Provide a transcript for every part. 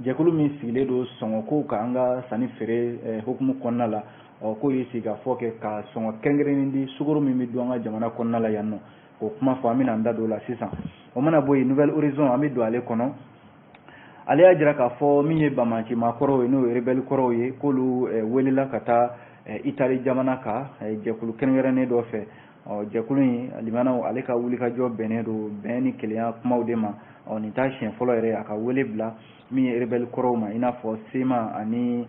Jɛkulu min sigilen don sɔngɔkow ka an ka sanni feere hukumu kɔnɔna la, ɔ k'o ye sigikafɔ kɛ ka sɔngɔ kɛrɛnkɛrɛnnen di sukaro min bɛ dun an ka jamana kɔnɔna la yan nɔ, k'o kuma fɔ. An bɛna an da don o la sisan. O mana bɔ yen, Nouvel Horizon, an bɛ don ale kɔnɔ. Ale y'a jira k'a fɔ min ye banbaanci maakɔrɔw ye, n'o ye rebelle kɔrɔw ye, k'olu welela ka taa Itali jamana kan jɛkulu kɛrɛnkɛrɛnnen dɔ fɛ. Ɔ jɛkulu in, limanaw, ale ka wulikajɔ bɛnnen don bɛn ni kelenya kumaw de ma. Ɔ nin t'a siɲɛ fɔlɔ yɛrɛ a ka wele bila min ye rebelle kɔrɔw ma, i n'a fɔ CMA ani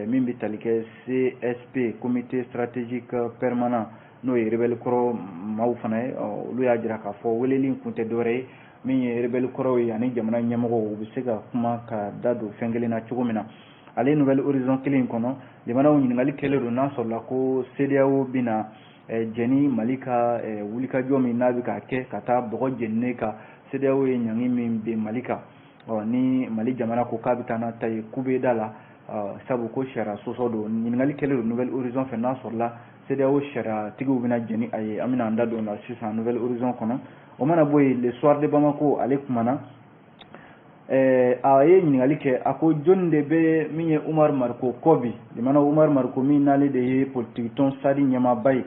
min bɛ tali kɛ CSP, Comité stratégique permanent, n'o ye rebelle kɔrɔ maaw fana ye. Olu y'a jira k'a fɔ weleli kun tɛ dɔwɛrɛ ye, min ye rebelle kɔrɔw ye ani jamana ɲɛmɔgɔw, u bɛ se ka kuma ka da don fɛn kelen na cogo min na. Ale Nouvel Horizon kelen in kɔnɔ, limanaw, ɲininkali kɛlen don n'a sɔrɔla ko CEDEAO bɛna jɛni Mali ka wulikajɔ min n'a bɛ ka kɛ ka taa bɔgɔ jeninen kan, CEDEAO ye ɲangi min bin Mali kan. Ɔ ni Mali jamana ko k'a bɛ taa n'a ta ye kubeda la, sabu ko sariya sɔsɔ don. Ɲininkali kɛlen don Nouvel Horizon fɛ n'a sɔrɔla CEDEAO sariyatigiw bɛna jɛni a ye. An bɛna an da don o la sisan Nouvel Horizon kɔnɔ. O mana bɔ yen, Le Soir de Bamako, ale kumana, a ye ɲininkali kɛ, a ko jɔnni de bɛ min ye Umaru Mariko kɔ bi? Limana, Umaru Mariko min n'ale de ye politique tɔn SADI ɲɛmaaba ye,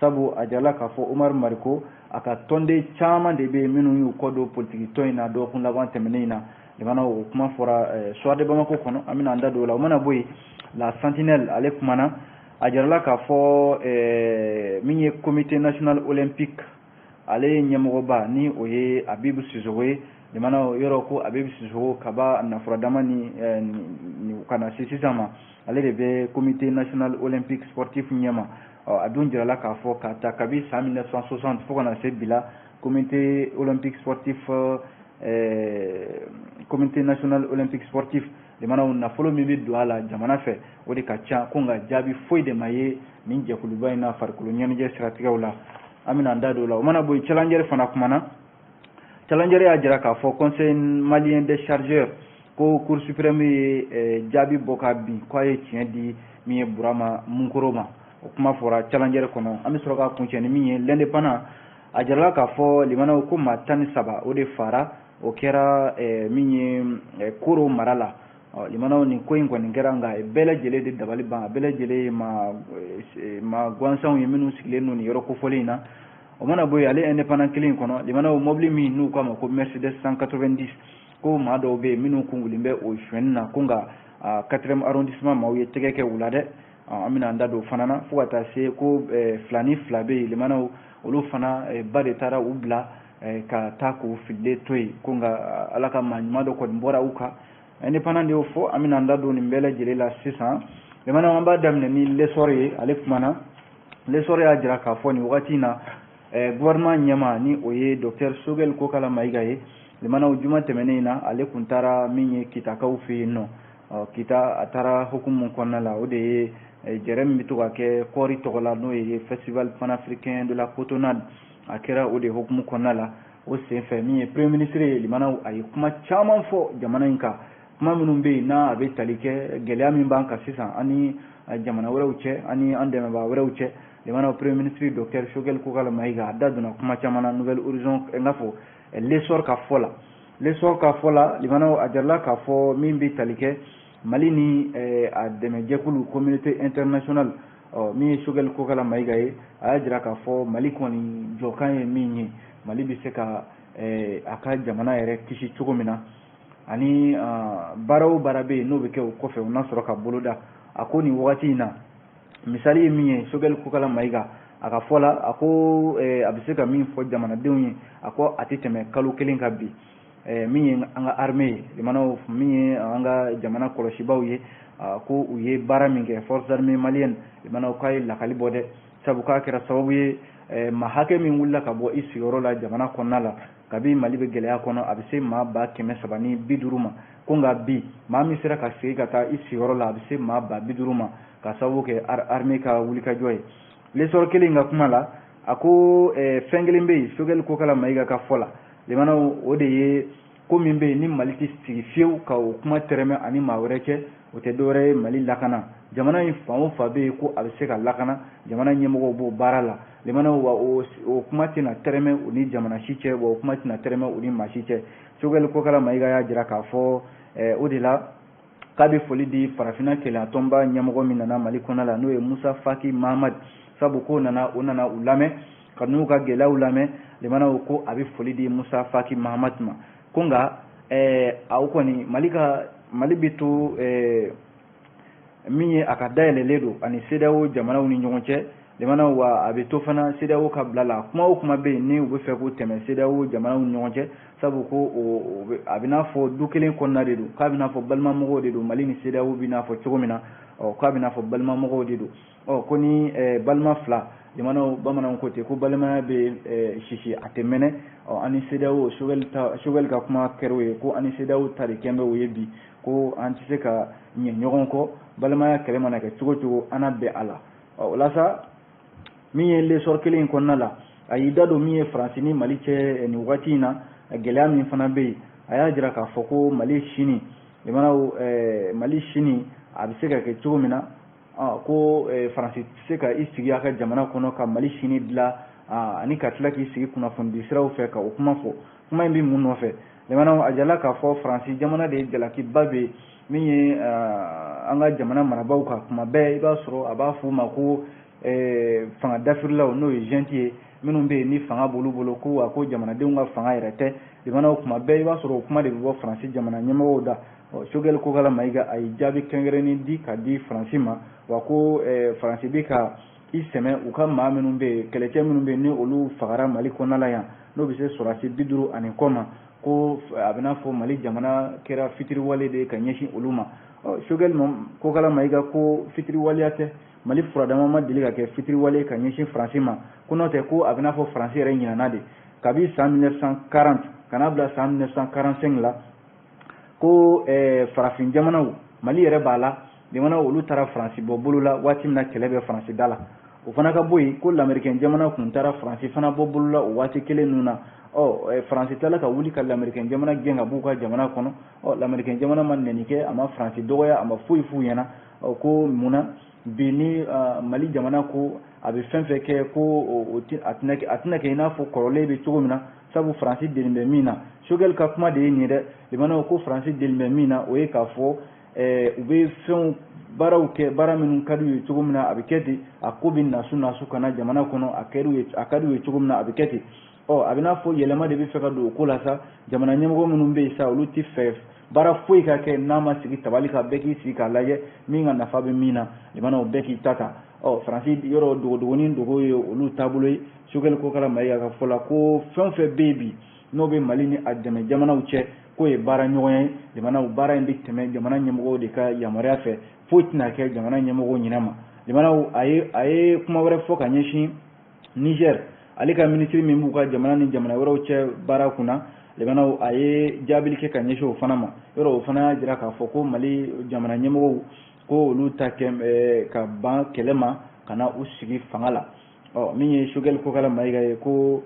sabu a jirala k'a fɔ Umaru Mariko a ka tɔnden caman de bɛ yen minnu y'u kɔ don politique tɔn in na dɔgɔkun laban tɛmɛnen in na. Limana, o kuma fɔra Soir de Bamako kɔnɔ, an bɛna an da don o la. O mana bɔ yen, La Sentinelle, ale kumana, a jirala k'a fɔ min ye Comité national olympique, ale ye ɲɛmɔgɔba ni o ye Abibu Sisoko ye. Limana, yɔrɔ ko Abibu Sisoko kaba nafuradama ni ka na se sisan ma, ale de bɛ Comité national olympique sportif ɲɛma. Ɔ a dun jirala k'a fɔ k'a ta kabi san 1960 fo ka na se bi la, Comité olympique sportif, Comité national olympique sportif, limanaw, nafolo min bɛ don a la jamana fɛ, o de ka ca. Ko nka jaabi foyi de ma ye nin jɛkuluba in na farikolo ɲɛnajɛ siratigɛw la. An bɛna an da don o la. O mana bɔ yen, Challenger fana kumana. Challenger y'a jira k'a fɔ Conseil malien des chargeurs ko Cour suprême ye jaabi bɔ ka bin k'a ye tiɲɛ di min ye Burama Munkoro ma. O kuma fɔra Challenger kɔnɔ. An bɛ sɔrɔ ka kuncɛ ni min ye L'Indépendant. A jirala k'a fɔ, limanaw, ko maa 13, o de fara, o kɛra min ye Koro mara la. Limanaw, nin ko in kɔni kɛra, nka bɛɛ lajɛlen de dabali ban, a bɛɛ lajɛlen ye maa gansanw ye minnu sigilen don nin yɔrɔ kofɔlen in na. O mana bɔ yen, ale Indépendant kelen in kɔnɔ, limanaw, mobili min n'u k'a ma ko Mercedes 190, ko maa dɔw bɛ yen minnu kun bɛ o sonyɛni na, ko nka quatrième arrondissement maaw ye tɛgɛ kɛ u la dɛ. An bɛna an da don o fana na. Fo ka taa se ko filani fila bɛ yen, limanaw, olu fana ba de taara u bila ka taa k'u fililen to yen, ko nka Ala ka maa ɲuman dɔ kɔni bɔra u kan. Indépendant de y'o fɔ. An bɛna an da don nin bɛɛ lajɛlen la sisan. Limanaw, an b'a daminɛ ni L'Essor ye. Ale kumana. L'Essor y'a jira k'a fɔ nin wagati in na, gouvernement ɲɛmaa ni o ye docteur Choguel Kokala Mayiga ye, limanaw, juma tɛmɛnen in na, ale kun taara min ye Kitakaw fɛ yen nɔ. Kita, a taara hukumu min kɔnɔna la, o de ye jɛrɛ min bɛ to ka kɛ kɔɔri tɔgɔ la, n'o ye Festival panafricain de la cotonnade. A kɛra o de hukumu kɔnɔna la. O senfɛ, min ye premier ministre ye, limanaw, a ye kuma caman fɔ jamana in kan, kuma minnu bɛ yen n'a a bɛ tali kɛ gɛlɛya min b'an kan sisan ani jamana wɛrɛw cɛ ani an dɛmɛbaa wɛrɛw cɛ. Limanaw, premier ministre docteur Choguel Kokala Mayiga, a da donna kuma caman na. Nouvel Horizon, n k'a fɔ L'Essor ka fɔ la, L'Essor ka fɔ la, limanaw, a jarala k'a fɔ min bɛ tali kɛ Mali ni a dɛmɛjɛkulu communauté internationale. Ɔ min ye Choguel Kokala Mayiga ye, a y'a jira k'a fɔ Mali kɔni jɔkan ye min ye, Mali bɛ se ka a ka jamana yɛrɛ kisi cogo min na, ani baara o baara bɛ yen n'o bɛ kɛ o kɔfɛ, o n'a sɔrɔ ka boloda. A ko nin wagati in na, misali ye min ye, Choguel Kokala Mayiga a ka fɔ la, a ko a bɛ se ka min fɔ jamanadenw ye, a ko a tɛ tɛmɛ kalo kelen kan bi, min ye an ka armée ye, limanaw, min ye an ka jamana kɔlɔsibaw ye, ko u ye baara min kɛ, force armée malienne, limanaw, k'a ye lakali bɔ dɛ, sabu k'a kɛra sababu ye maa hakɛ min wulila ka bɔ i sigiyɔrɔ la jamana kɔnɔna la kabi Mali bɛ gɛlɛya kɔnɔ, a bɛ se maa 350,000 ma. Ko nka bi, maa min sera ka segin ka taa i sigiyɔrɔ la, a bɛ se maa 50,000 ma, ka sababu kɛ armée ka wulikajɔ ye. L'Essor kelen ka kuma la, a ko fɛn kelen bɛ yen, Choguel Kokala Mayiga ka fɔ la, limanaw, o de ye ko min bɛ yen ni Mali tɛ sigi fiyewu ka o kuma tɛrɛmɛ ani maa wɛrɛ cɛ, o tɛ dɔwɛrɛ ye Mali lakana. Jamana in fan o fan bɛ yen ko a bɛ se ka lakana, jamana ɲɛmɔgɔw b'o baara la, limanaw, wa o kuma tɛna tɛrɛmɛ u ni jamana si cɛ, wa o kuma tɛna tɛrɛmɛ u ni maa si cɛ. Choguel Kokala Mayiga y'a jira k'a fɔ O de la k'a bɛ foli di farafinna kelenyatɔnba ɲɛmɔgɔ min nana Mali kɔnɔ la, n'o ye Musa Faki Mahamad, sabu k'o nana, o nana u lamɛn ka n'u ka gɛlɛyaw lamɛn. Limanaw ko a bɛ foli di Musa Faki Mahamad ma. Ko nka aw kɔni, Mali ka Mali bɛ to min ye, a ka dayɛlɛlen don ani CEDEAO jamanaw ni ɲɔgɔn cɛ. Limanaw, wa a bɛ to fana CEDEAO ka bila la. Kuma o kuma bɛ yen ni u bɛ fɛ k'u tɛmɛ CEDEAO jamanaw ni ɲɔgɔn cɛ, sabu ko a bɛ n'a fɔ du kelen kɔnɔna de don, k'a bɛ n'a fɔ balimamɔgɔw de don. Mali ni CEDEAO bɛ n'a fɔ cogo min na, ɔ k'a bɛ n'a fɔ balimamɔgɔw de don. Ɔ ko ni balima fila, jamanaw, bamananw ko ten ko balimaya bɛ sisi, a tɛ mɛnɛ. Ɔ ani CEDEAO, Choguel ka kuma kɛra o ye ko ani CEDEAO ta de kɛn bɛ o ye bi, ko an tɛ se ka ɲɛ ɲɔgɔn kɔ. Balimaya kɛlɛ mana kɛ cogo cogo, an na bɛn a la. Ɔ o la sa, min ye L'Essor kelen in kɔnɔna la, a y'i da don min ye Faransi ni Mali cɛ nin waati in na, gɛlɛya min fana bɛ yen. A y'a jira k'a fɔ ko Mali sini, jamanaw, Mali sini a bɛ se ka kɛ cogo min na, ko Faransi tɛ se ka i sigi a ka jamana kɔnɔ ka Mali sini dilan ani ka tila k'i sigi kunnafonidi siraw fɛ ka o kuma fɔ. Kuma in bɛ mun nɔfɛ? Jamanaw, a jala k'a fɔ Faransi jamana de ye jalakiba bɛ min ye an ka jamana marabaaw kan. Kuma bɛɛ i b'a sɔrɔ a b'a f'u ma ko fanga dafirilaw, n'o ye junte ye, minnu bɛ yen ni fanga b'olu bolo, ko wa ko jamanadenw ka fanga yɛrɛ tɛ. Jamanaw, kuma bɛɛ i b'a sɔrɔ o kuma de bɛ bɔ Faransi jamana ɲɛmɔgɔw da. Ɔ Choguel Kokalla Maïga, a ye jaabi kɛrɛnkɛrɛnnen di ka di Faransi ma, wa ko Faransi bɛ ka i sɛmɛ u ka maa minnu bɛ yen, kɛlɛcɛ minnu bɛ yen ni olu fagara Mali kɔnɔna la yan, n'o bɛ se sɔrɔdasi 50 ni kɔ ma, ko a bɛ n'a fɔ Mali jamana kɛra fitiriwale de ye ka ɲɛsin olu ma. Ɔ Choguel Kokalla Maïga ko fitiriwaleya tɛ, Mali furadama ma deli ka kɛ fitiriwale ka ɲɛsin Faransi ma. Ko n'o tɛ, ko a bɛ n'a fɔ Faransi yɛrɛ ɲinana de kabi san 1940 ka n'a bila san 1945 la, ko farafin jamanaw, Mali yɛrɛ b'a la, jamanaw olu taara Faransi bɔ bolo la waati min na kɛlɛ bɛ Faransi da la. O fana ka bɔ yen, ko lamɛrikɛn jamana kun taara Faransi fana bɔ bolo la o waati kelen ninnu na. Ɔ Faransi tilala ka wuli ka lamɛrikɛn jamana gɛn ka b'u ka jamana kɔnɔ. Ɔ lamɛrikɛn jamana ma nɛni kɛ, a ma Faransi dɔgɔya, a ma foyi f'u ɲɛna. Ɔ ko munna bi ni Mali jamana ko a bɛ fɛn fɛn kɛ, ko a tɛna kɛ i n'a fɔ kɔrɔlen bɛ cogo min na, sabu Faransi deli bɛ min na? Choguel ka kuma de ye nin ye dɛ. Limanaw, ko Faransi deli bɛ min na, o ye k'a fɔ u bɛ fɛnw baaraw kɛ, baara minnu ka d'u ye cogo min na, a bɛ kɛ ten. A ko bɛ nasu nasu ka na jamana kɔnɔ, a kɛr'u ye, a ka d'u ye cogo min na, a bɛ kɛ ten. Ɔ a bɛ n'a fɔ yɛlɛma de bɛ fɛ ka don o ko la sa. Jamana ɲɛmɔgɔ minnu bɛ yen sa, olu tɛ fɛ baara foyi ka kɛ n'a ma sigi tabali kan, bɛɛ k'i sigi k'a lajɛ min ka nafa bɛ min na. Limanaw, bɛɛ k'i ta ta. Ɔ Faransi yɔrɔ dogodogonin dogo ye olu taabolo ye. Choguel Kokalla Maïga ka fɔ la, ko fɛn o fɛn bɛ yen bi n'o bɛ Mali ni a dɛmɛ jamanaw cɛ, k'o ye baara ɲɔgɔnya ye. Jamanaw, baara in bɛ tɛmɛ jamana ɲɛmɔgɔw de ka yamaruya fɛ, foyi tɛna kɛ jamana ɲɛmɔgɔw ɲinɛ ma. Jamanaw, a ye kuma wɛrɛ fɔ ka ɲɛsin Niger, ale ka minisiri min b'u ka jamana ni jamana wɛrɛw cɛ baara kunna. Jamanaw, a ye jaabili kɛ ka ɲɛsin o fana ma. Yɔrɔ o fana y'a jira k'a fɔ ko Mali jamana ɲɛmɔgɔw ko olu ta kɛ ka ban kɛlɛ ma ka na u sigi fanga la. Ɔ min ye Choguel Kokalla Maïga ye, ko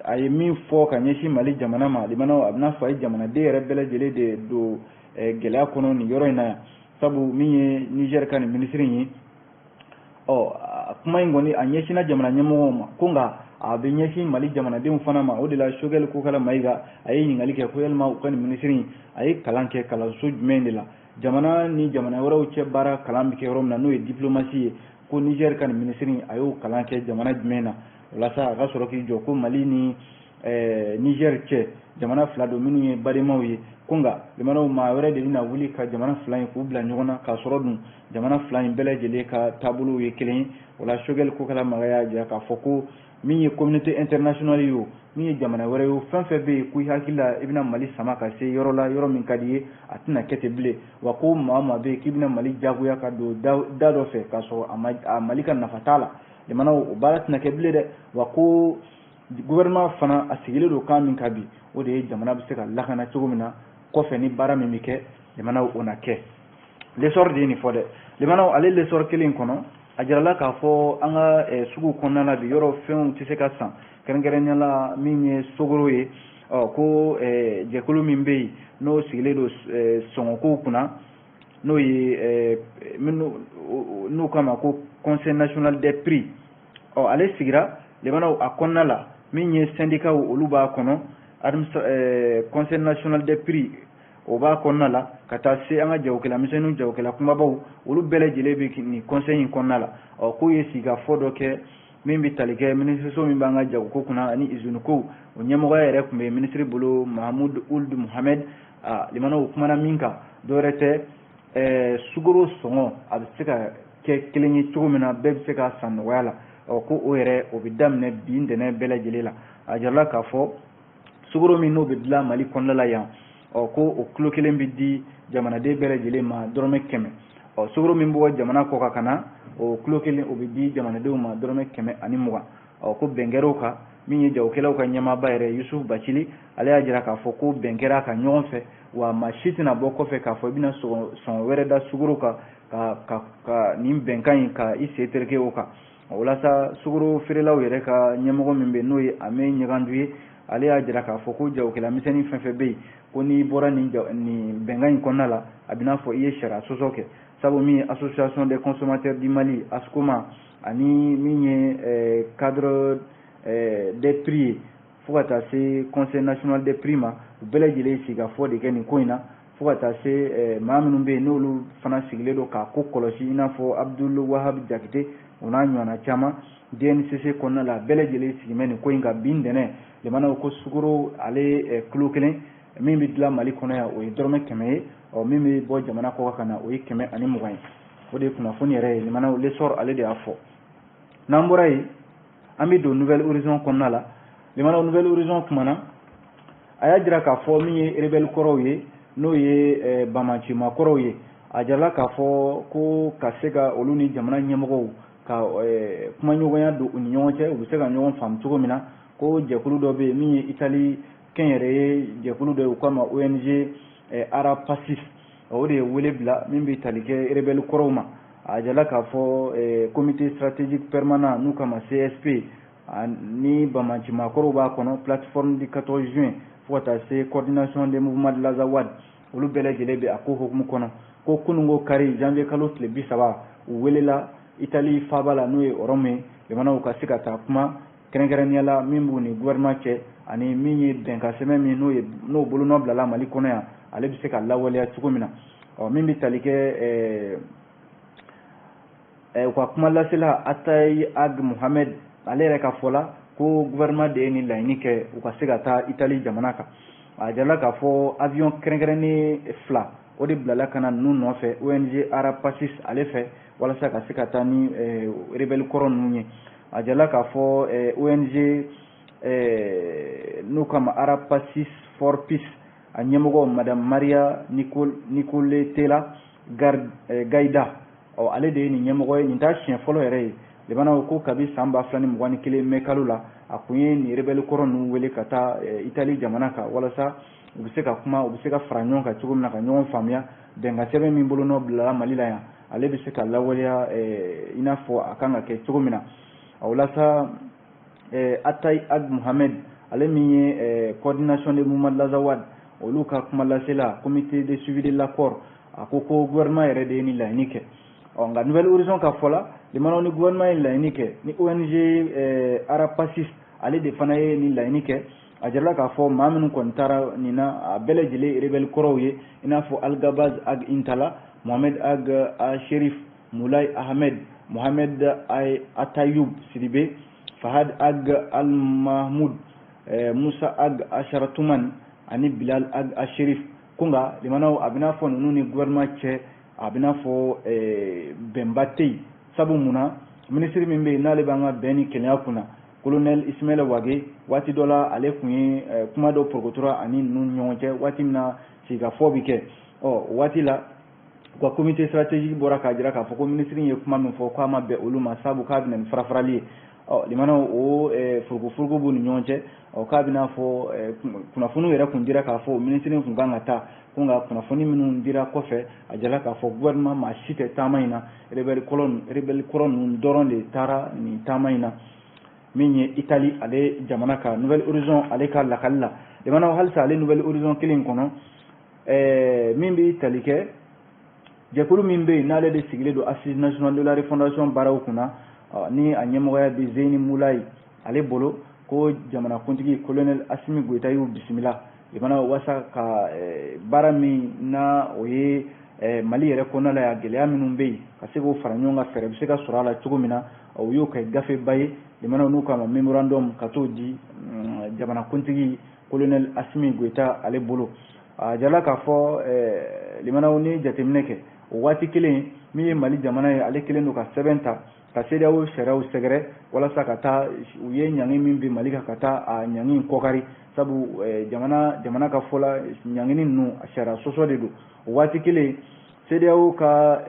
a ye min fɔ ka ɲɛsin Mali jamana ma, limanaw, a bɛna fɔ a ye jamanaden yɛrɛ bɛɛ lajɛlen de don gɛlɛya kɔnɔ nin yɔrɔ in na yan, sabu min ye Niger ka nin minisiri ye, ɔ kuma in kɔni a ɲɛsinna jamana ɲɛmɔgɔw ma, ko nka a bɛ ɲɛsin Mali jamanadenw fana ma. O de la Choguel Kokalla Maïga, a ye ɲininkali kɛ ko yalima u ka nin minisiri, a ye kalan kɛ kalanso jumɛn de la, jamana ni jamana wɛrɛw cɛ baara kalan bɛ kɛ yɔrɔ min na, n'o ye diplomatie ye, ko Niger ka nin minisiri, a y'o kalan kɛ jamana jumɛn na? Walasa a ka sɔrɔ k'i jɔ ko Mali ni Niger cɛ, jamana fila don minnu ye badenmaw ye, ko nka jamanaw, maa wɛrɛ de bɛna wuli ka jamana fila in k'u bila ɲɔgɔn na, k'a sɔrɔ dun jamana fila in bɛɛ lajɛlen ka taabolow ye kelen ye. O la Choguel Kokalla Maïga y'a jira k'a fɔ ko min ye communauté internationale ye, o min ye jamana wɛrɛ ye, o fɛn fɛn bɛ yen ko i hakili la i bɛna Mali sama ka se yɔrɔ la, yɔrɔ min ka di ye, a tɛna kɛ ten bilen. Wa ko maa o maa bɛ yen k'i bɛna Mali jagoya ka don da dɔ fɛ k'a sɔrɔ a ma a Mali ka nafa t'a la, jamanaw, o baara tɛna kɛ bilen dɛ. Wa ko gouvernement fana a sigilen don kan min kan bi, o de ye jamana bɛ se ka lakana cogo min na. Kɔfɛ ni baara min bɛ kɛ, jamanaw, o na kɛ. L'Essor de ye nin fɔ dɛ. Jamanaw, ale L'Essor kelen kɔnɔ, a jirala k'a fɔ an ka sugu kɔnɔna la bi, yɔrɔ fɛnw tɛ se ka san, kɛrɛnkɛrɛnnenya la min ye sogoro ye. Ɔ ko jɛkulu min bɛ yen n'o sigilen don sɔngɔkow kunna, n'o ye minnu n'u k'a ma ko Conseil national des prix, ɔ ale sigira. Limanaw, a kɔnɔna la, min ye syndicat, olu b'a kɔnɔ. Conseil national des prix o b'a kɔnɔna la, ka taa se an ka jagokɛla misɛnninw, jagokɛla kunbabaw, olu bɛɛ lajɛlen bɛ nin conseil in kɔnɔna la. Ɔ, k'u ye sigikafɔ dɔ kɛ min bɛ tali kɛ minisiriso min b'an ka jagoko kunna ani usine ko, o ɲɛmɔgɔya yɛrɛ tun bɛ minisiri bolo, Mahamudu Uld Muhamɛd. Limanaw, kumana min kan, dɔwɛrɛ tɛ, sukaro sɔngɔ a bɛ se ka kɛ kelen ye cogo min na, bɛɛ bɛ se ka san nɔgɔya la. Ɔ, ko o yɛrɛ o bɛ daminɛ bi ntɛnɛn bɛɛ lajɛlen la. A jirala k'a fɔ sukaro min n'o bɛ dilan Mali kɔnɔna la yan, ɔ, ko o kilo kelen bɛ di jamanaden bɛɛ lajɛlen ma dɔrɔmɛ 100. Ɔ, sukaro min bɔ jamana kɔ kan ka na, o kilo kelen o bɛ di jamanadenw ma dɔrɔmɛ 120. Ɔ, ko bɛn kɛra o kan. Min ye jagokɛlaw ka ɲɛmaaba yɛrɛ, Yusuf Bacili, ale y'a jira k'a fɔ ko bɛn kɛra a kan ɲɔgɔn fɛ, wa maa si tɛna bɔ kɔfɛ k'a fɔ i bɛna sɔngɔ wɛrɛ da sukaro kan ka nin bɛnkan in ka i sen tereke o kan. Walasa sukaro feerelaw yɛrɛ ka ɲɛmɔgɔ min bɛ, n'o ye Ame Ɲagandu ye, ale y'a jira k'a fɔ ko jagokɛla misɛnnin fɛn fɛn bɛ yen, ko n'i bɔra nin bɛnkan in kɔnɔna la, a bɛ n'a fɔ i ye sariya sɔsɔ kɛ. Sabu min ye Association des consommateurs du Mali, ASCOMA, ani min ye cadre des prix ye, fo ka taa se Conseil national des prix ma, u bɛɛ lajɛlen ye sigikafɔ de kɛ nin ko in na, fo ka taa se maa minnu bɛ yen n'olu fana sigilen don k'a ko kɔlɔsi, i n'a fɔ Abdul Wahab Jakite, o n'a ɲɔgɔnna caman DNCC kɔnɔna la, bɛɛ lajɛlen sigilen bɛ nin ko in kan bi ntɛnɛn. Limanaw, ko sukaro ale kilo kelen min bɛ dilan Mali kɔnɔ yan, o ye dɔrɔmɛ 100 ye. Ɔ, min bɛ bɔ jamana kɔ kan ka na, o ye 120 ye. O de ye kunnafoni yɛrɛ ye. Limanaw, L'Essor ale de y'a fɔ. N'an bɔra yen, an bɛ don Nouvel Horizon kɔnɔna la. Limanaw, Nouvel Horizon kumana, a y'a jira k'a fɔ min ye rebelle kɔrɔw ye, n'o ye banbaancima kɔrɔw ye, a jirala k'a fɔ ko ka se ka olu ni jamana ɲɛmɔgɔw ka kumaɲɔgɔnya don u ni ɲɔgɔn cɛ, u bɛ se ka ɲɔgɔn faamu cogo min na, ko jɛkulu dɔ bɛ yen min ye Itali kɛnyɛrɛye jɛkulu dɔ ye, u k'a ma ONG Ara Pacis, o de ye wele bila min bɛ tali kɛ rebelle kɔrɔw ma. A jirala k'a fɔ Comité stratégique permanent, n'u k'a ma CSP, ni banbaanci maakɔrɔw b'a kɔnɔ, Plateforme du 14 juin, fo ka taa se Coordination des mouvements de l'Azawad, olu bɛɛ lajɛlen bɛ a ko hukumu kɔnɔ. Ko kununko kari, janvier kalo tile 30, u welela Itali faaba la, n'o ye Rome ye. Jamanaw ka se ka taa kuma kɛrɛnkɛrɛnnenya la min b'u ni gouvernement cɛ, ani min ye bɛnkan sɛbɛn min n'o ye n'o bolonɔ bilala Mali kɔnɔ yan, ale bɛ se ka lawaleya cogo min na. Ɔ, min bɛ tali kɛ u ka kuma lasela Atayi Ag Muhamed, ale yɛrɛ ka fɔ la ko gouvernement de ye nin laɲini kɛ, u ka se ka taa Itali jamana kan. A jirala k'a fɔ avion kɛrɛnkɛrɛnnen fila o de bilala ka na ninnu nɔfɛ ONG Ara Pacis ale fɛ, walasa ka se ka taa ni rebelle kɔrɔ ninnu ye. A jirala k'a fɔ ONG n'u kama Ara Pacis for Peace, a ɲɛmɔgɔ Madame Maria Nicoletela Gaida, ɔ, ale de ye nin ɲɛmɔgɔ ye. Nin t'a siɲɛ fɔlɔ yɛrɛ ye. Limanaw, ko kabi san 2021 mai kalo la, a kun ye nin rebelle kɔrɔ ninnu wele ka taa Itali jamana kan, walasa u bɛ se ka kuma, u bɛ se ka fara ɲɔgɔn kan cogo min na, ka ɲɔgɔn faamuya, bɛnkan sɛbɛn min bolonɔ bilala Mali la yan, ale bɛ se ka lawaleya i n'a fɔ a kan ka kɛ cogo min na. Walasa Atayi Ag Muhamed, ale min ye Coordination des mouvements de l'Azawad, olu ka kuma lasela Comité de suivi de l'accord, a ko ko gouvernement yɛrɛ de ye nin laɲini kɛ. Ɔ, nka Nouvel Horizon ka fɔ la, limanaw, ni gouvernement ye laɲini kɛ, ni ONG Ara Pacis ale de fana ye nin laɲini kɛ, a jirala k'a fɔ maa minnu kɔni taara nin na, a bɛɛ lajɛlen rebelle kɔrɔw ye, i n'a fɔ Algabaz Ag Intala, Mohamed Ag Sherif, Moulay Ahmed, Mohamed Atayub Sidibe, Fahad Ag Al Mahmoud, Musa Ag Asharatuman ani Bilal Ag Asherif. Ko nka limanaw, a bɛna fɔ ninnu ni gouvernement cɛ, a bɛna fɔ bɛnba tɛ yen. Sabu mun na? Minisiri min bɛ yen n'ale b'an ka bɛn ni kɛnɛya kunna, Colonel Ismaël Wage, waati dɔ la ale tun ye kuma dɔ porokotora ani ninnu ɲɔgɔn cɛ waati min na sigikafɔ bɛ kɛ. Ɔ, waati la u ka comité stratégique bɔra k'a jira k'a fɔ ko minisiri ye kuma min fɔ, k'a ma bɛn olu ma, sabu k'a bɛ na ni fara-farali ye. Ɔ, limanaw, o furuku-furuku b'u ni ɲɔgɔn cɛ. Ɔ, k'a bɛna fɔ kunnafoniw yɛrɛ kun dira k'a fɔ minisiri kun kan ka taa, ko nka kunnafoni minnu dira kɔfɛ, a jala k'a fɔ gouvernement maa si tɛ taama in na, rebelle kɔrɔ ninnu dɔrɔn de taara nin taama in na min ye Itali ale jamana kan. Nouvel Horizon ale ka lakali la, limanaw, halisa ale Nouvel Horizon kelen in kɔnɔ, min bɛ tali kɛ jɛkulu min bɛ yen n'ale de sigilen don Assise nationale de la refondation baaraw kunna, ni a ɲɛmɔgɔya bɛ Zeyini Mulayi ale bolo, ko ko jamanakuntigi colonel Assimi Goïta y'u bisimila limanaw walasa ka baara min na o ye Mali yɛrɛ kɔnɔna la yan, gɛlɛya minnu bɛ yen, ka se k'o fara ɲɔgɔn kan, fɛɛrɛ bɛ se ka sɔrɔ a la cogo min na. U y'o kɛ gafeba ye limanaw, n'u k'a ma mémorandum, ka t'o di jamanakuntigi colonel Assimi Goïta ale bolo. A jala k'a fɔ limanaw, ni jateminɛ kɛ o waati kelen min ye Mali jamana ye, ale kelen don ka sɛbɛn ta ka CEDEAO sariyaw sɛgɛrɛ walasa ka taa u ye ɲangi min bin Mali kan, ka taa a ɲangi kɔkari, sabu jamana ka fɔ la, ɲangini ninnu sariya sɔsɔ de don. O waati kelen, CEDEAO ka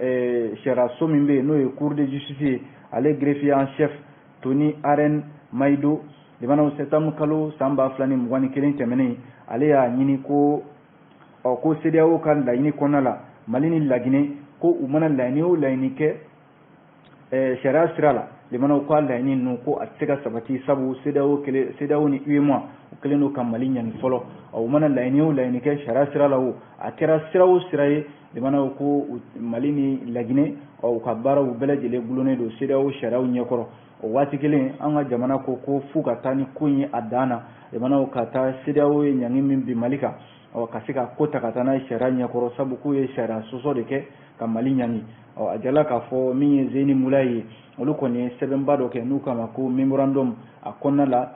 sariyaso min bɛ yen, n'o ye Cour de justice ye, ale greffier en chef Tony Aren Maido limanaw, septembre kalo san 2021 tɛmɛnen, ale y'a ɲini ko ɔ ko CEDEAO ka laɲini kɔnɔna la, Mali ni Laginɛ, ko u mana laɲini o laɲini kɛ sariya sira la, limanaw, k'a laɲini ninnu ko a tɛ se ka sabati, sabu CEDEAO kelen, CEDEAO ni UEMOA, u kɛlen don ka Mali ɲani fɔlɔ. U mana laɲini o laɲini kɛ sariya sira la, o a kɛra sira o sira ye, limanaw, ko Mali ni Laginɛ, u ka baaraw bɛɛ lajɛlen gulonnen don CEDEAO sariyaw ɲɛkɔrɔ. O waati kelen, an ka jamana ko ko f'u ka taa ni ko in ye a dan na, limanaw, ka taa CEDEAO ye ɲangi min bin Mali kan, ɔ ka se ka ko ta ka taa n'a ye sariya ɲɛkɔrɔ, sabu k'u ye sariya sɔsɔ de kɛ ka Mali ɲangi. Ɔ a jala k'a fɔ min ye Zeni Mula ye, olu kɔni ye sɛbɛnba dɔ kɛ n'u k'a ma ko mémorandum. A kɔnɔna la,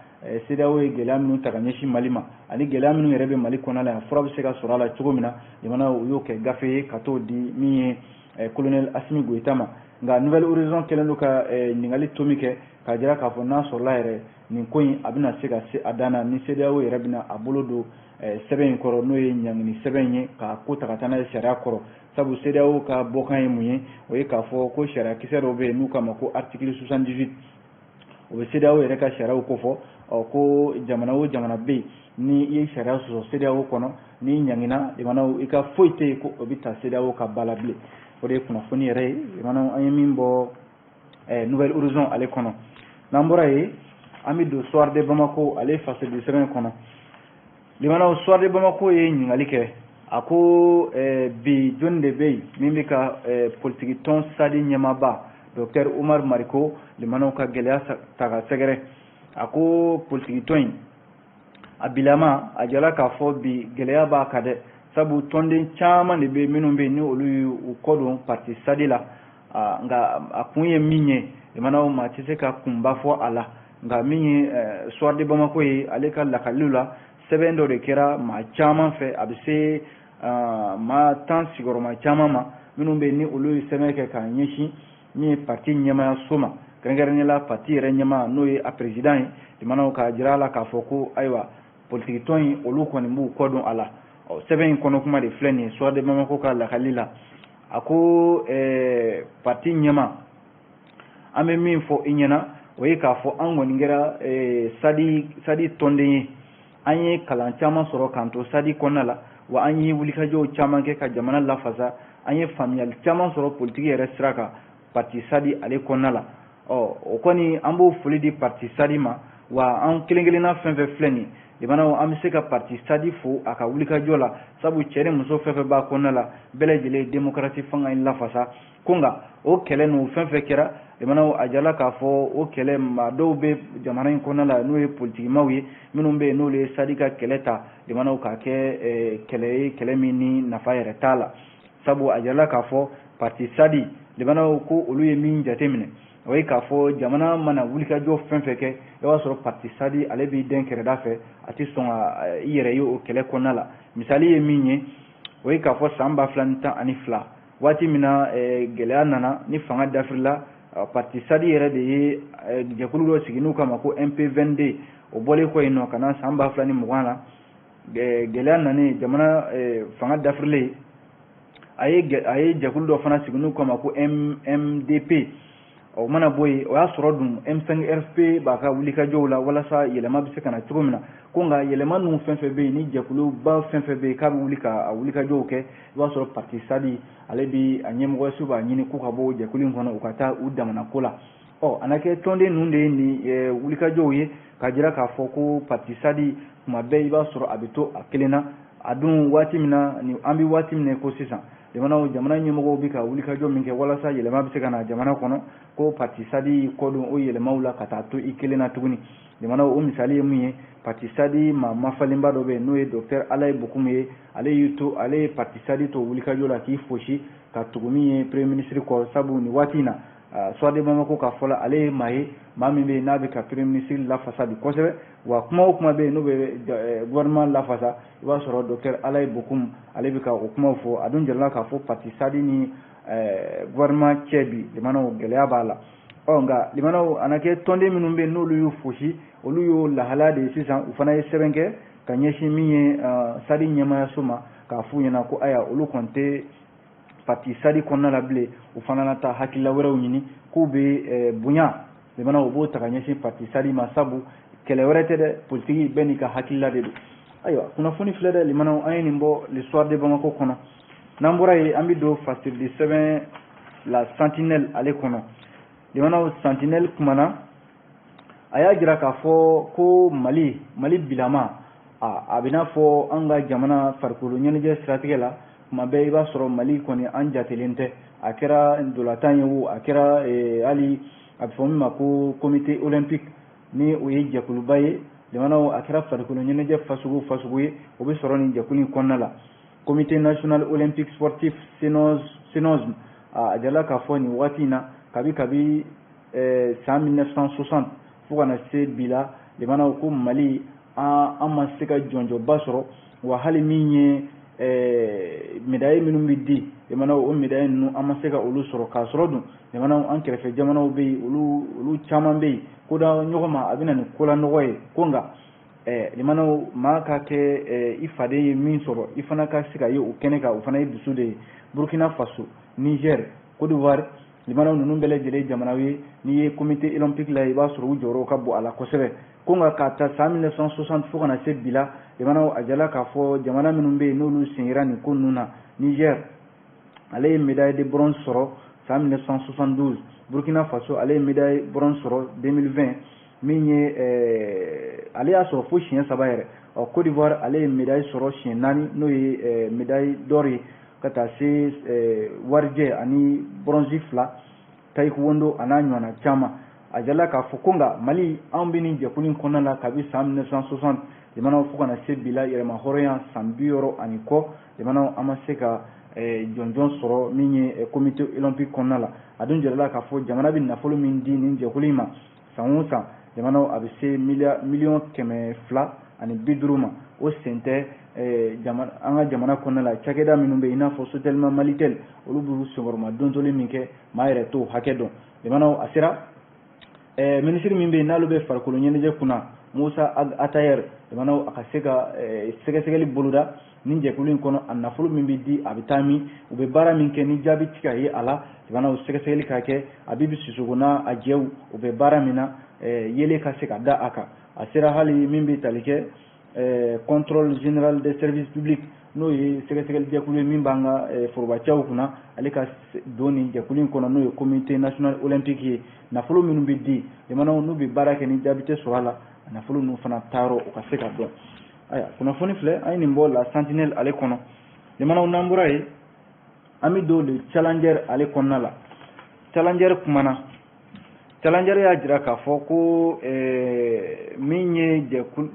CEDEAO ye gɛlɛya minnu ta ka ɲɛsin Mali ma ani gɛlɛya minnu yɛrɛ bɛ Mali kɔnɔna la yan, fura bɛ se ka sɔrɔ a la cogo min na, jamana, u y'o kɛ gafe ye ka t'o di min ye colonel Assimi Goïta ma. Nka Nouvel Horizon kɛlen don ka ɲininkali tomi kɛ k'a jira k'a fɔ n'a sɔrɔla yɛrɛ nin ko in a bɛna se ka se a dan na, ni CEDEAO yɛrɛ bɛna a bolo don sɛbɛn in kɔrɔ, n'o ye ɲangini sɛbɛn ye, k'a ko ta ka taa n'a ye sariya kɔrɔ, sabu CEDEAO ka bɔkan ye mun ye? O ye k'a fɔ ko sariya kisɛ dɔw bɛ yen n'u k'a ma ko article 78, o bɛ CEDEAO yɛrɛ ka sariyaw kofɔ. Ɔ ko jamana o jamana bɛ yen, ni i ye sariya sɔsɔ CEDEAO kɔnɔ, n'i ɲangina, jamanaw, i ka foyi tɛ yen ko o bɛ ta CEDEAO ka ba la bilen. O de ye kunnafoni yɛrɛ ye, jamanaw, an ye min bɔ Nouvel Horizon ale kɔnɔ. N'an bɔra yen, an bɛ don Soir de Bamako ale fasodi sɛbɛn kɔnɔ. Limanaw, Soir de Bamako ye ɲininkali kɛ, a ko bi jɔnni de bɛ yen min bɛ ka politiki tɔn SADI ɲɛmaaba docteur Umar Mariko, limanaw, ka gɛlɛya ta ka sɛgɛrɛ? A ko politiki tɔn in a bilama, a jala k'a fɔ bi gɛlɛya b'a kan dɛ, sabu tɔnden caman de bɛ minnu bɛ yen ni olu y'u kɔ don parti SADI la. Nka a kun ye min ye, limanaw, maa tɛ se ka kunba fɔ a la. Nka min ye Soir de Bamako ye, ale ka lakaliw la, sɛbɛn dɔ de kɛra maa caman fɛ, a bɛ se maa 10 sigiyɔrɔma caman ma, minnu bɛ yen ni olu ye sɛbɛn kɛ k'a ɲɛsin min ye parti ɲɛmaayaso ma, kɛrɛnkɛrɛnnenya la parti yɛrɛ ɲɛmaa, n'o ye a président ye, limanaw, k'a jira a la k'a fɔ ko ayiwa, politiki tɔn in, olu kɔni b'u kɔ don a la. Ɔ sɛbɛn in kɔnɔ kuma de filɛ nin ye. Soir de Bamako ka lakali la, a ko parti ɲɛmaa, an bɛ min fɔ i ɲɛna, o ye k'a fɔ an kɔni kɛra SADI tɔnden ye, an ye kalan caman sɔrɔ k'an to SADI kɔnɔna la, wa an ye wulikajɔw caman kɛ ka jamana lafasa, an ye faamuyali caman sɔrɔ politiki yɛrɛ sira kan parti SADI ale kɔnɔna la. Ɔ o kɔni, an b'o foli di parti SADI ma. Wa an kelen kelenna fɛn fɛn filɛ nin ye, limanaw, an bɛ se ka parti SADI fo a ka wulikajɔ la, sabu cɛ ni muso fɛn fɛn b'a kɔnɔna la, bɛɛ lajɛlen ye démocratie fanga in lafasa. Ko nka o kɛlɛ ninnu fɛn fɛn kɛra, limanaw, a jala k'a fɔ o kɛlɛ, maa dɔw bɛ jamana in kɔnɔna la, n'o ye politikimaw ye, minnu bɛ yen n'olu ye SADI ka kɛlɛ ta, limanaw, k'a kɛ kɛlɛ ye, kɛlɛ min ni nafa yɛrɛ t'a la, sabu a jala k'a fɔ parti SADI, limanaw, ko olu ye min jateminɛ, o ye k'a fɔ jamana mana wulikajɔ fɛn fɛn kɛ, i b'a sɔrɔ parti SADI ale b'i den kɛrɛda fɛ, a tɛ sɔn ka i yɛrɛ ye o kɛlɛ kɔnɔna la. Misali ye min ye, o ye k'a fɔ san 2012, waati min na gɛlɛya nana ni fanga dafirila, parti SADI yɛrɛ de ye jɛkulu dɔ sigi n'u k'a ma ko MP22. O bɔlen kɔ yen nɔ, ka na san 2020 la, gɛlɛya nanen, jamana fanga dafirilen, a ye jɛkulu dɔ fana sigi n'u k'a ma ko MDP. O mana bɔ yen, o y'a sɔrɔ dun M5 RFP b'a ka wulikajɔw la walasa yɛlɛma bɛ se ka na cogo min na. Ko nka yɛlɛma ninnu fɛn fɛn bɛ yen, ni jɛkuluba fɛn fɛn bɛ yen k'a bɛ wuli ka a wulikajɔw kɛ, i b'a sɔrɔ parti SADI ale bi a ɲɛmɔgɔyaso b'a ɲini k'u ka bɔ jɛkulu in kɔnɔ, u ka taa u damana ko la. Ɔ a na kɛ tɔnden ninnu de ye nin wulikajɔw ye k'a jira k'a fɔ ko parti SADI, tuma bɛɛ i b'a sɔrɔ a bɛ to a kelen na. A dun waati min na ni an bɛ waati min na ko sisan, Limanaw, jamana ɲɛmɔgɔw bɛ ka wulikajɔ min kɛ walasa yɛlɛma bɛ se ka na jamana kɔnɔ, ko parti SADI y'i kɔdon o yɛlɛmaw la ka taa to i kelen na tuguni. Limanaw, o misali ye mun ye? Parti SADI maa mafalenba dɔ bɛ yen, n'o ye docteur Alayi Bokum ye. Ale y'i to, ale ye parti SADI to wulikajɔ la k'i fosi ka tugu min ye premier ministre kɔ, sabu nin waati in na, Soir de Bamako ka fɔ la, ale ye maa ye, maa min bɛ yen n'a bɛ ka premier ministre lafasa bi kosɛbɛ. Wa kuma o kuma bɛ yen n'o bɛ gouvernement lafasa, i b'a sɔrɔ docteur Alayi Bokum ale bɛ ka o kumaw fɔ. A dun jirala k'a fɔ parti SADI ni gouvernement cɛ bi, limanaw, gɛlɛya b'a la. Ɔ nka limanaw, a na kɛ tɔnden minnu bɛ yen n'olu y'u fosi, olu y'o lahalaya de ye sisan. U fana ye sɛbɛn kɛ ka ɲɛsin min ye SADI ɲɛmaayaso ma, k'a f'u ɲɛna ko ayiwa, olu kɔni tɛ parti SADI kɔnɔna la bilen. U fana na taa hakilila wɛrɛw ɲini k'u bɛ bonya. Limanaw, u b'o ta ka ɲɛsin parti SADI ma, sabu kɛlɛ wɛrɛ tɛ dɛ, politiki bɛɛ n'i ka hakilila de don. Ayiwa, kunnafoni filɛ dɛ, limanaw, an ye nin bɔ Le Soir de Bamako kɔnɔ. N'an bɔra yen, an bɛ don fasirili sɛbɛn La Sentinelle ale kɔnɔ. Limanaw, Sentinelle kumana, a y'a jira k'a fɔ ko Mali bilama, a bɛ n'a fɔ an ka jamana farikolo ɲɛnajɛ siratigɛ la, tuma bɛɛ i b'a sɔrɔ Mali kɔni an jatelen tɛ. A kɛra ntolantan ye o, a kɛra hali a bɛ fɔ min ma ko comité olympique, ni o ye jɛkuluba ye. Limanaw, a kɛra farikolo ɲɛnajɛ fasugu fasugu ye, o bɛ sɔrɔ nin jɛkulu in kɔnɔna la, comité national olympique sportif CNOSM. A jirala k'a fɔ nin waati in na, kabi san 1960 fo ka na se bi la, limanaw, ko Mali an ma se ka jɔnjɔnba sɔrɔ. Wa hali min ye médaille minnu bɛ di, limanaw, o médaille ninnu an ma se ka olu sɔrɔ. K'a sɔrɔ dun, limanaw, an kɛrɛfɛ jamanaw bɛ yen, olu caman bɛ yen, ko da ɲɔgɔn ma, a bɛ na ni kolanɔgɔ ye. Ko nka limanaw, maa ka kɛ i faden ye min sɔrɔ, i fana ka se ka ye o kɛnɛ kan, o fana ye dusu de ye. Burkina Faso, Niger, Côte d'Ivoire, limanaw, ninnu bɛɛ lajɛlen jamanaw ye, n'i ye comité olympique la, i b'a sɔrɔ u jɔyɔrɔ ka bon a la kosɛbɛ. Ko nka k'a ta san 1960 fo ka na se bi la, limanaw, a jala k'a fɔ jamana minnu bɛ yen n'olu sen yera nin ko ninnu na, Niger ale ye médaille de bronze sɔrɔ san 1972, Burkina Faso ale ye médaille bronze sɔrɔ 2020, min ye ale y'a sɔrɔ fo siɲɛ saba yɛrɛ. Ɔ Côte d'Ivoire ale ye médaille sɔrɔ siɲɛ naani, n'o ye médaille d'or ye, ka taa se warijɛ ani bronze fila, taekwondo a n'a ɲɔgɔnna caman. A jala k'a fɔ ko nka Mali, anw bɛ nin jɛkulu in kɔnɔna la kabi san 1960, limanaw, fo ka na se bi la, yɛrɛma hɔrɔnya san 60 ani kɔ, limanaw, an ma se ka jɔnjɔn sɔrɔ min ye comité olympique kɔnɔna la. A dun jirala k'a fɔ jamana bɛ nafolo min di nin jɛkulu in ma san o san, limanaw, a bɛ se 250 miliyɔn ma. O sen tɛ an ka jamana kɔnɔna la, cakɛda minnu bɛ yen, i n'a fɔ Sotelma, Malitel, olu b'u senkɔrɔma dontoli min kɛ, maa yɛrɛ t'o hakɛ dɔn. Limanaw, a sera minisiri min bɛ yen n'ale bɛ farikolo ɲɛnajɛ kunna, Musa Atayer, limanaw, a ka se ka sɛgɛsɛgɛli boloda nin jɛkulu in kɔnɔ. A nafolo min bɛ di, a bɛ taa min, u bɛ baara min kɛ, ni jaabi ti ka ye a la, limanaw, sɛgɛsɛgɛli ka kɛ. Abibu Sisoko n'a a jɛw, u bɛ baara min na, yelen ka se ka da a kan. A sera hali min bɛ tali kɛ contrôle général des services publics, n'o ye sɛgɛsɛgɛli jɛkulu ye min b'an ka forobacɛw kunna, ale ka don nin jɛkulu in kɔnɔ, n'o ye comité national olympique ye. Nafolo minnu bɛ di, limanaw, n'u bɛ baara kɛ, ni jaabi tɛ sɔrɔ a la, a nafolo ninnu fana taayɔrɔ, o ka se ka dɔn. Ayiwa, kunnafoni filɛ, an ye nin bɔ La Sentinelle ale kɔnɔ. Limanaw, n'an bɔra yen, an bɛ don Le Challenger ale kɔnɔna la. Challenger kumana, Challenger y'a jira k'a fɔ ko min ye jɛkulu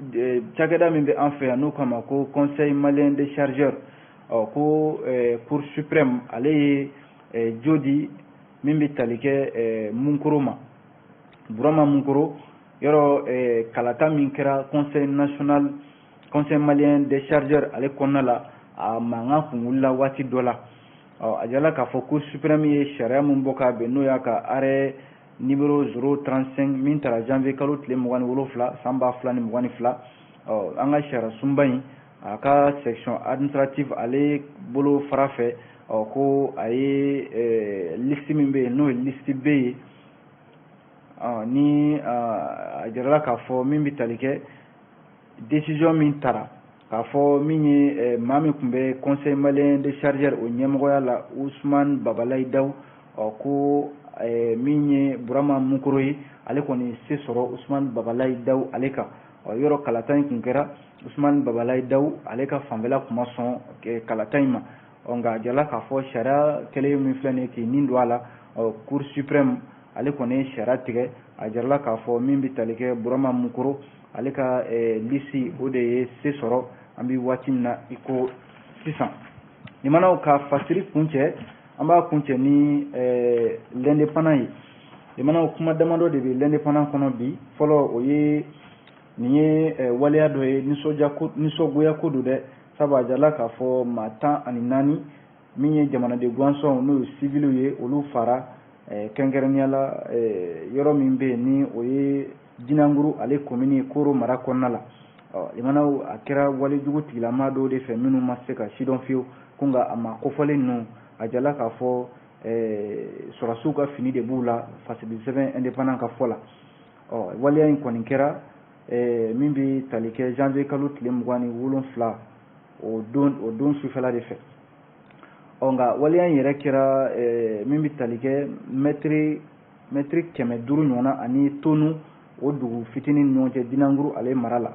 cakɛda min bɛ an fɛ yan, n'o kama ko Conseil malien des chargeurs, ɔ ko Cour suprême ale ye jo di min bɛ tali kɛ Munkoro ma, Burama Munkoro. Yɔrɔ kalata min kɛra Conseil national, Conseil malien des chargeurs ale kɔnɔna la, a mankan kun wulila waati dɔ la. Ɔ a jirala k'a fɔ Cour suprême ye sariya min bɔ k'a bɛn, n'o y'a ka arrêt numéro 035 min tara janvier kalo tile 27 san 2022. Ɔ an ka sariya sunba in, a ka section administrative ale bolo fara fɛ, ɔ ko a ye liste min bɛ yen, n'o ye liste B ye, ni a jirala k'a fɔ min bɛ tali kɛ décision min tara, k'a fɔ min ye maa min tun bɛ Conseil malien des chargeurs o ɲɛmɔgɔya la, Usman Babalayi Daw, ɔ ko min ye Burama Mukoro ye, ale kɔni se sɔrɔ Usman Babalayi Daw ale kan. Ɔ yɔrɔ kalata in tun kɛra, Usman Babalayi Daw ale ka fanfɛla tun ma sɔn kalata in ma. Ɔ, nka a jirala k'a fɔ sariya kɛlen min filɛ nin ye k'i nin don a la, ɔ, Cour suprême ale kɔni ye sariya tigɛ. A jirala k'a fɔ min bɛ tali kɛ Burama Mukoro, ale ka liste, o de ye se sɔrɔ an bɛ waati min na i ko sisan. Limanaw, ka fasiri kuncɛ, an b'a kuncɛ ni L'Indépendant ye. Limanaw, kuma damadɔ de bɛ L'Indépendant kɔnɔ bi. Fɔlɔ, o ye nin ye waleya dɔ ye, nisɔngoya ko don dɛ, sabu a jirala k'a fɔ maa 14 min ye jamanaden gansɔnw, n'o ye civiliw ye, olu fara, kɛrɛnkɛrɛnnenya la yɔrɔ min bɛ yen ni o ye Dinankuru ale commune, Koro mara kɔnɔna la. Ɔ, limanaw, a kɛra walejugu tigilama dɔw de fɛ minnu ma se ka sidɔn fiyewu, ko nka a maa kofɔlen ninnu, a jirala k'a fɔ sɔrɔdasiw ka fini de b'u la, fasidi sɛbɛn Indépendant ka fɔ la. Ɔ, waleya in kɔni kɛra min bɛ tali kɛ janvier kalo tile 27, o don sufɛla de fɛ. Ɔ, nka waleya in yɛrɛ kɛra min bɛ tali kɛ mɛtiri 500 ɲɔgɔnna ani Tonu, o dugu fitinin ni ɲɔgɔn cɛ, Dinankuru ale mara la.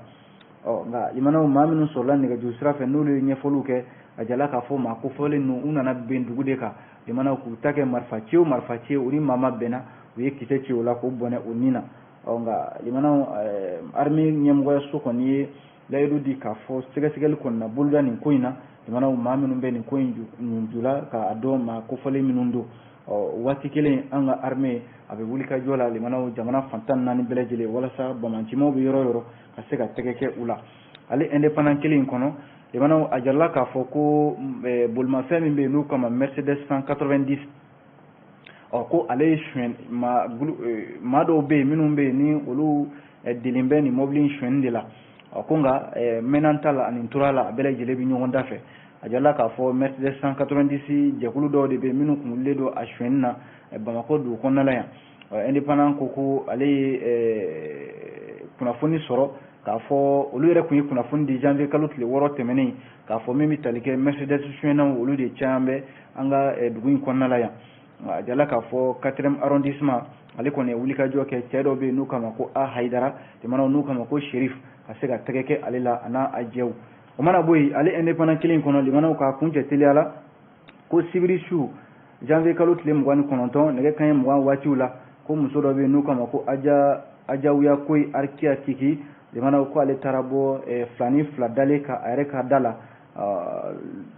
Ɔ, nka limanaw, maa minnu sɔrɔla nɛgɛjuru sira fɛ, n'olu ye ɲɛfɔliw kɛ, a jala k'a fɔ maa kofɔlen ninnu, u nana ben dugu de kan, limanaw, k'u ta kɛ marifa ci o marifa ci, u ni maa ma bɛnna, u ye kisɛ ci o la k'o bɔnɛ o nin na. Ɔ, nka limanaw, armée ɲɛmɔgɔyaso kɔni ye layidu di k'a fɔ sɛgɛsɛgɛli kɔni na boloda nin ko in na. Limanaw, maa minnu bɛ nin ko in ju la, k'a dɔn maa kofɔlen minnu don. Ɔ, waati kelen, an ka armée a bɛ wuli ka jɔ la, limanaw, jamana fan 14 bɛɛ lajɛlen, walasa bamacimaw bɛ yɔrɔ o yɔrɔ ka se ka tɛgɛ kɛ u la. Ale Indépendant kelen in kɔnɔ, limanaw, a jirala k'a fɔ ko bolimafɛn min bɛ yen n'u kama Mercedes 190, ɔ, ko ale ye suɲɛ. Maa dɔw bɛ yen minnu bɛ yen ni olu delen bɛ nin mɔbili in suɲɛni de la. Ɔ, ko nka mɛnna ta la ani tora la, a bɛɛ lajɛlen bɛ ɲɔgɔn da fɛ. A jirala k'a fɔ Mercedes 190 jɛkulu dɔw de bɛ yen minnu kun wulilen don a suɲɛni na Bamakɔ dugu kɔnɔna la yan. Indépendant ko ale ye kunnafoni sɔrɔ k'a fɔ olu yɛrɛ tun ye kunnafoni di janvier kalo tile 6 tɛmɛnen, k'a fɔ min bɛ tali kɛ Mercedes suɲɛnaw, olu de caman bɛ an ka dugu in kɔnɔna la yan. A jirala k'a fɔ quatrième arrondissement ale kɔni ye wulikajɔ kɛ, cɛ dɔ bɛ yen n'u kama ko A Hayidara, jamanaw n'u kama ko Sherif, ka se ka tɛgɛ kɛ ale la a n'a a jɛw. O mana bɔ yen, ale Indépendant kelen kɔnɔ, limanaw, k'a kuncɛ teliya la, ko sibiri su, janvier kalo tile 29, nɛgɛ kanɲɛ 20 waatiw la, ko muso dɔ bɛ yen n'u kama ko Aja Ajawuya Koyi Arikiya Kiki, limanaw, ko ale taara bɔ filani fila dalen ka a yɛrɛ ka da la,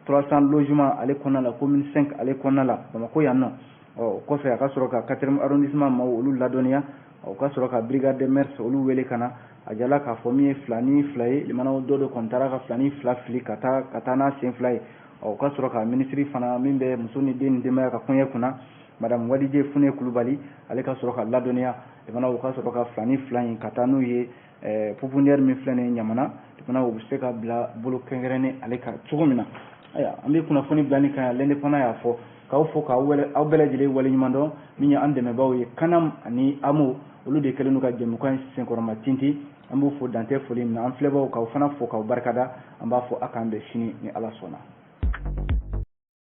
300 logement ale kɔnɔna la, commune 5 ale kɔnɔna la, Bamakɔ yan nɔ. Ɔ, kɔfɛ a ka sɔrɔ ka quatrième arrondissement maaw olu ladɔnniya, o ka sɔrɔ ka brigade des mœurs olu wele ka na. A jala k'a fɔ min ye filani fila ye, limanaw, dɔ de kɔni taara ka filani fila fili ka taa n'a sen fila ye. Ɔ, o ka sɔrɔ ka minisiri fana min bɛ muso ni den ni denbaya ka kɔɲɛ kunna, madame Wadije Fune Kulubali, ale ka sɔrɔ ka ladɔnniya, limanaw, o ka sɔrɔ ka filani fila in ka taa n'u ye pouponnière min filɛ nin ye Ɲamana, limanaw, u bɛ se ka bila bolo kɛrɛnkɛrɛnnen ale kan cogo min na. Ayiwa, an bɛ kunnafoni bila nin kan yan. L'Indépendant y'a fɔ k'aw fɔ k'aw aw bɛɛ lajɛlen waleɲuman dɔn. Min ye an dɛmɛbaaw ye, Kanam ani Amo, olu de kɛlen don ka jɛmukan in senkɔrɔma tintin. An b'u fo dantɛ foli min na. An filɛbaw, k'aw fana fo k'aw barikada. An b'a fɔ a k'an bɛn sini ni Ala sɔnna.